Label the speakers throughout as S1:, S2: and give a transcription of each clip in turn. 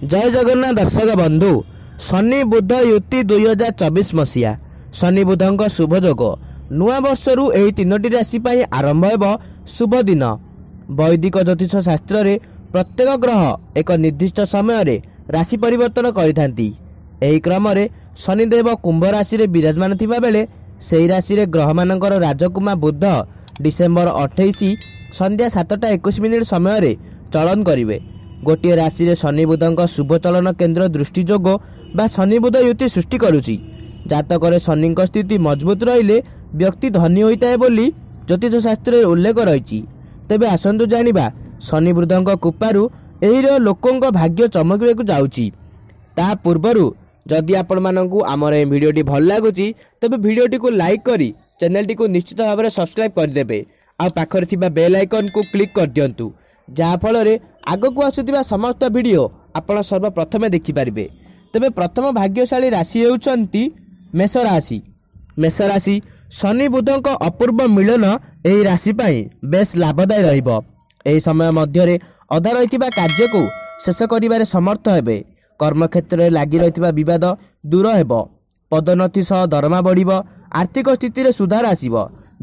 S1: ଜୟ ଜଗନ୍ନାଥ ଦର୍ଶକ ବନ୍ଧୁ। ଶନି ବୁଧ ୟୁତି 2024 ମସିହା ଶନି ବୁଧଙ୍କ ଶୁଭ ଯୋଗ। ନୂଆ ବର୍ଷରୁ ଏହି ତିନୋଟି ରାଶି ପାଇଁ ଆରମ୍ଭ ହେବ ଶୁଭ ଦିନ। ବୈଦିକ ଜ୍ୟୋତିଷ ଶାସ୍ତ୍ରରେ ପ୍ରତ୍ୟେକ ଗ୍ରହ ଏକ ନିର୍ଦ୍ଦିଷ୍ଟ ସମୟରେ ରାଶି ପରିବର୍ତ୍ତନ କରିଥାନ୍ତି। ଏହି କ୍ରମରେ ଶନିଦେବ କୁମ୍ଭ ରାଶିରେ ବିରାଜମାନ ଥିବା ବେଳେ ସେହି ରାଶିରେ ଗ୍ରହମାନଙ୍କର ରାଜକୁମାର ବୁଧ ଡିସେମ୍ବର 28 ସନ୍ଧ୍ୟା 7ଟା 21 ମିନିଟ୍ ସମୟରେ ଚଳନ କରିବେ। ଗୋଟିଏ ରାଶିରେ ଶନି ବୁଧଙ୍କ ଶୁଭ ଚଳନ କେନ୍ଦ୍ର ଦୃଷ୍ଟି ଯୋଗ ବା ଶନି ବୁଧ ୟୁତି ସୃଷ୍ଟି କରୁଛି। ଜାତକରେ ଶନିଙ୍କ ସ୍ଥିତି ମଜବୁତ ରହିଲେ ବ୍ୟକ୍ତି ଧନୀ ହୋଇଥାଏ ବୋଲି ଜ୍ୟୋତିଷ ଶାସ୍ତ୍ରରେ ଉଲ୍ଲେଖ ରହିଛି। ତେବେ ଆସନ୍ତୁ ଜାଣିବା, ଶନି ବୁଧଙ୍କ କୃପାରୁ ଏହିର ଲୋକଙ୍କ ଭାଗ୍ୟ ଚମକିବାକୁ ଯାଉଛି। ତା ପୂର୍ବରୁ ଯଦି ଆପଣମାନଙ୍କୁ ଆମର ଏହି ଭିଡ଼ିଓଟି ଭଲ ଲାଗୁଛି, ତେବେ ଭିଡ଼ିଓଟିକୁ ଲାଇକ୍ କରି ଚ୍ୟାନେଲଟିକୁ ନିଶ୍ଚିତ ଭାବରେ ସବସ୍କ୍ରାଇବ୍ କରିଦେବେ ଆଉ ପାଖରେ ଥିବା ବେଲ୍ ଆଇକନ୍କୁ କ୍ଲିକ୍ କରିଦିଅନ୍ତୁ, ଯାହାଫଳରେ ଆଗକୁ ଆସୁଥିବା ସମସ୍ତ ଭିଡ଼ିଓ ଆପଣ ସର୍ବପ୍ରଥମେ ଦେଖିପାରିବେ। ତେବେ ପ୍ରଥମ ଭାଗ୍ୟଶାଳୀ ରାଶି ହେଉଛନ୍ତି ମେଷ ରାଶି। ମେଷ ରାଶି, ଶନି ବୁଧଙ୍କ ଅପୂର୍ବ ମିଳନ ଏହି ରାଶି ପାଇଁ ବେଶ ଲାଭଦାୟୀ ରହିବ। ଏହି ସମୟ ମଧ୍ୟରେ ଅଧା ରହିଥିବା କାର୍ଯ୍ୟକୁ ଶେଷ କରିବାରେ ସମର୍ଥ ହେବେ। କର୍ମକ୍ଷେତ୍ରରେ ଲାଗି ରହିଥିବା ବିବାଦ ଦୂର ହେବ। ପଦୋନ୍ନତି ସହ ଦରମା ବଢ଼ିବ। ଆର୍ଥିକ ସ୍ଥିତିରେ ସୁଧାର ଆସିବ।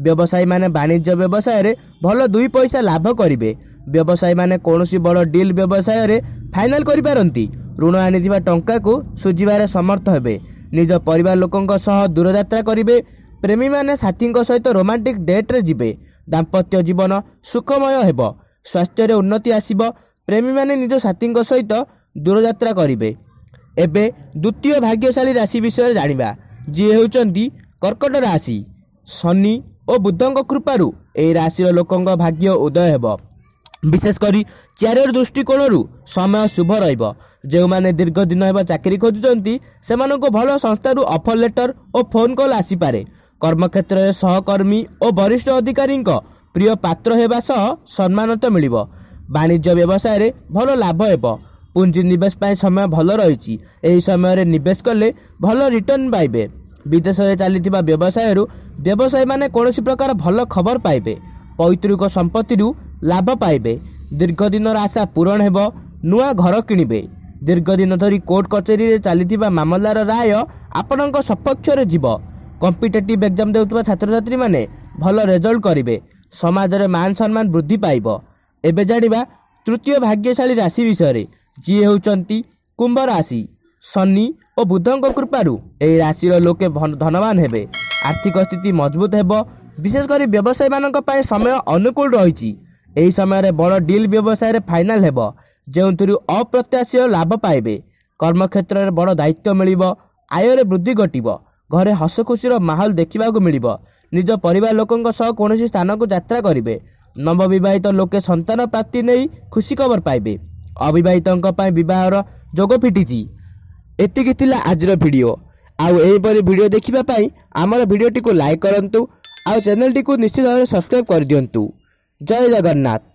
S1: ବ୍ୟବସାୟୀମାନେ ବାଣିଜ୍ୟ ବ୍ୟବସାୟରେ ଭଲ ଦୁଇ ପଇସା ଲାଭ କରିବେ। ବ୍ୟବସାୟୀମାନେ କୌଣସି ବଡ଼ ଡିଲ୍ ବ୍ୟବସାୟରେ ଫାଇନାଲ କରିପାରନ୍ତି। ଋଣ ଆଣିଥିବା ଟଙ୍କାକୁ ଶୁଝିବାରେ ସମର୍ଥ ହେବେ। ନିଜ ପରିବାର ଲୋକଙ୍କ ସହ ଦୂରଯାତ୍ରା କରିବେ। ପ୍ରେମୀମାନେ ସାଥୀଙ୍କ ସହିତ ରୋମାଣ୍ଟିକ୍ ଡେଟ୍ରେ ଯିବେ। ଦାମ୍ପତ୍ୟ ଜୀବନ ସୁଖମୟ ହେବ। ସ୍ୱାସ୍ଥ୍ୟରେ ଉନ୍ନତି ଆସିବ। ପ୍ରେମୀମାନେ ନିଜ ସାଥୀଙ୍କ ସହିତ ଦୂରଯାତ୍ରା କରିବେ। ଏବେ ଦ୍ୱିତୀୟ ଭାଗ୍ୟଶାଳୀ ରାଶି ବିଷୟରେ ଜାଣିବା, ଯିଏ ହେଉଛନ୍ତି କର୍କଟ ରାଶି। ଶନି ଓ ବୁଧଙ୍କ କୃପାରୁ ଏହି ରାଶିର ଲୋକଙ୍କ ଭାଗ୍ୟ ଉଦୟ ହେବ। ବିଶେଷ କରି କ୍ୟାରିୟର ଦୃଷ୍ଟିକୋଣରୁ ସମୟ ଶୁଭ ରହିବ। ଯେଉଁମାନେ ଦୀର୍ଘ ଦିନ ହେବ ଚାକିରି ଖୋଜୁଛନ୍ତି, ସେମାନଙ୍କୁ ଭଲ ସଂସ୍ଥାରୁ ଅଫର ଲେଟର ଓ ଫୋନ୍ କଲ୍ ଆସିପାରେ। କର୍ମକ୍ଷେତ୍ରରେ ସହକର୍ମୀ ଓ ବରିଷ୍ଠ ଅଧିକାରୀଙ୍କ ପ୍ରିୟ ପାତ୍ର ହେବା ସହ ସମ୍ମାନ ତ ମିଳିବ। ବାଣିଜ୍ୟ ବ୍ୟବସାୟରେ ଭଲ ଲାଭ ହେବ। ପୁଞ୍ଜି ନିବେଶ ପାଇଁ ସମୟ ଭଲ ରହିଛି। ଏହି ସମୟରେ ନିବେଶ କଲେ ଭଲ ରିଟର୍ଣ୍ଣ ପାଇବେ। ବିଦେଶରେ ଚାଲିଥିବା ବ୍ୟବସାୟରୁ ବ୍ୟବସାୟୀମାନେ କୌଣସି ପ୍ରକାର ଭଲ ଖବର ପାଇବେ। ପୈତୃକ ସମ୍ପତ୍ତିରୁ ଲାଭ ପାଇବେ। ଦୀର୍ଘ ଦିନର ଆଶା ପୂରଣ ହେବ। ନୂଆ ଘର କିଣିବେ। ଦୀର୍ଘ ଦିନ ଧରି କୋର୍ଟ କଚେରୀରେ ଚାଲିଥିବା ମାମଲାର ରାୟ ଆପଣଙ୍କ ସପକ୍ଷରେ ଯିବ। କମ୍ପିଟେଟିଭ୍ ଏକ୍ଜାମ ଦେଉଥିବା ଛାତ୍ରଛାତ୍ରୀମାନେ ଭଲ ରେଜଲ୍ଟ କରିବେ। ସମାଜରେ ମାନ ସମ୍ମାନ ବୃଦ୍ଧି ପାଇବ। ଏବେ ଜାଣିବା ତୃତୀୟ ଭାଗ୍ୟଶାଳୀ ରାଶି ବିଷୟରେ, ଯିଏ ହେଉଛନ୍ତି କୁମ୍ଭ ରାଶି। ଶନି ଓ ବୁଧଙ୍କ କୃପାରୁ ଏହି ରାଶିର ଲୋକେ ଧନବାନ ହେବେ। ଆର୍ଥିକ ସ୍ଥିତି ମଜବୁତ ହେବ। ବିଶେଷ କରି ବ୍ୟବସାୟୀମାନଙ୍କ ପାଇଁ ସମୟ ଅନୁକୂଳ ରହିଛି। ଏହି ସମୟରେ ବଡ଼ ଡିଲ୍ ବ୍ୟବସାୟରେ ଫାଇନାଲ ହେବ, ଯେଉଁଥିରୁ ଅପ୍ରତ୍ୟାଶିତ ଲାଭ ପାଇବେ। କର୍ମକ୍ଷେତ୍ରରେ ବଡ଼ ଦାୟିତ୍ୱ ମିଳିବ। ଆୟରେ ବୃଦ୍ଧି ଘଟିବ। ଘରେ ହସଖୁସିର ମାହୋଲ ଦେଖିବାକୁ ମିଳିବ। ନିଜ ପରିବାର ଲୋକଙ୍କ ସହ କୌଣସି ସ୍ଥାନକୁ ଯାତ୍ରା କରିବେ। ନବବିବାହିତ ଲୋକେ ସନ୍ତାନ ପ୍ରାପ୍ତି ନେଇ ଖୁସି ଖବର ପାଇବେ। ଅବିବାହିତଙ୍କ ପାଇଁ ବିବାହର ଯୋଗ ଫିଟିଛି। ଏତିକି ଥିଲା ଆଜିର ଭିଡ଼ିଓ। ଆଉ ଏହିପରି ଭିଡ଼ିଓ ଦେଖିବା ପାଇଁ ଆମର ଭିଡ଼ିଓଟିକୁ ଲାଇକ୍ କରନ୍ତୁ ଆଉ ଚ୍ୟାନେଲଟିକୁ ନିଶ୍ଚିତ ଭାବରେ ସବସ୍କ୍ରାଇବ୍ କରିଦିଅନ୍ତୁ। ଜୟ ଜଗନ୍ନାଥ।